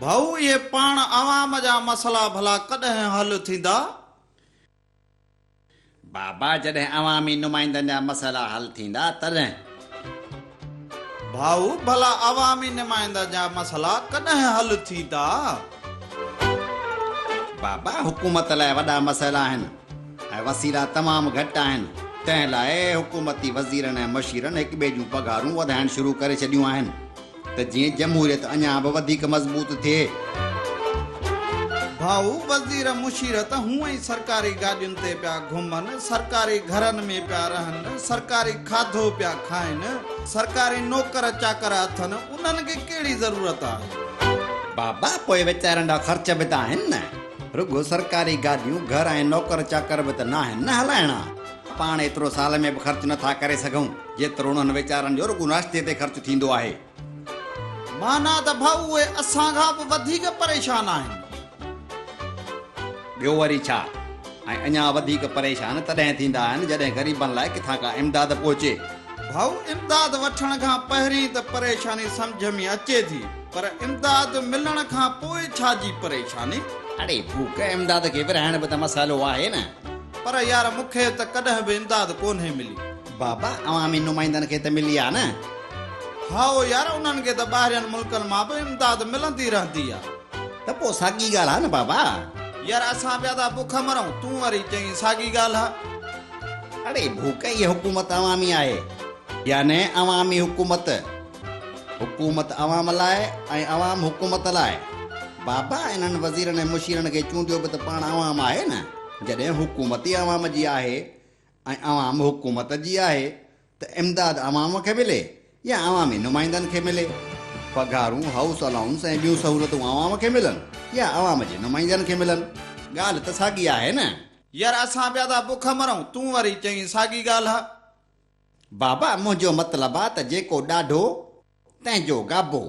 ڀائو اهي پاڻ عوام جا مسئلا ڀلا ڪڏهن حل ٿيندا؟ بابا جڏهن عوامي نمائندن جا مسئلا حل ٿيندا تڏهن. ڀائو ڀلا عوامي نمائندن جا مسئلا ڪڏهن حل ٿيندا؟ بابا حڪومت لاء وڏا مسئلا آهن ۽ وسيلا تمام گهٽ آهن تنهن لاء حڪومتي وزيرن ۽ مشيرن هڪٻئي جون پگهارون وڌائڻ شروع ڪري ڇڏيون آهن. ته جيئن جمهوريت اڃا به وڌيڪ مضبوط ٿئي. ڀائو وزير مشير ته هونء ئي سرڪاري گاڏين تي پيا گهمن، سرڪاري گهرن ۾ پيا رهن، سرڪاري کاڌو پيا کائن، سرڪاري نوڪر چاڪر اٿن، انهن کي ڪهڙي ضرورت آهي؟ بابا پوء ويچارن جا خرچ به ته آهن نه، رڳو سرڪاري گاڏيون، گهر ۽ نوڪر چاڪر به ته ناهن نه هلائڻا. پاڻ ايترو سال ۾ به خرچ نه ٿا ڪري سگهون، جيترو انهن ويچارن جو رڳو ناشتي تي خرچ ٿيندو آهي. معنيٰ ته ڀائو اهي اسان کان به وڌيڪ پريشان آهن. ٻيو وري ڇا؟ ۽ اڃا وڌيڪ پريشان تڏهن ٿيندا آهن، جڏهن غريبن لاء ڪٿان ڪا امداد پهچي. ڀائو امداد وٺڻ کان پهرين ته پريشاني سمجهه ۾ اچي ٿي، پر امداد ملڻ کان پوء ڇا جي پريشاني؟ اڙي ڀوڪ، امداد کي ورهائڻ به ته مسئلو آهي نه. پر يار مون کي ته ڪڏهن به امداد ڪونهي ملي. بابا عوامي نمائندن کي ته ملي آ نه. هائو يار انهن کي ته ٻاهرين ملڪن مان به امداد ملندي رهندي آ. ته پوء ساڳي ڳالهه آ نه بابا. يار اسان پيا ٿا بک مرون تون وري چئين ساڳي ڳالهه آ. اڙي ڀوڪ هيء حڪومت عوامي آهي. يعني عوامي حڪومت. حڪومت عوام لاء ۽ عوام حڪومت لاء. بابا انهن وزيرن ۽ مشيرن کي چونڊيو به ته پاڻ عوام آهي نه. جڏهن حڪومت ئي عوام جي آهي ۽ عوام حڪومت جي آهي ته امداد عوام کي ملي يا عوامي نمائندن کي ملي؟ پگهارون، هائوس الائونس ۽ ٻيون سهولتون عوام کي ملن يا عوام جي نمائندن کي ملن؟ ڳالهه ته ساڳي آهي نه؟ يار اسان پيا ٿا بک مرون، تون وري چئين ساڳي ڳالهه. بابا منهنجو مطلب آ ته جيڪو ڏاڍو تنهن جو گابو.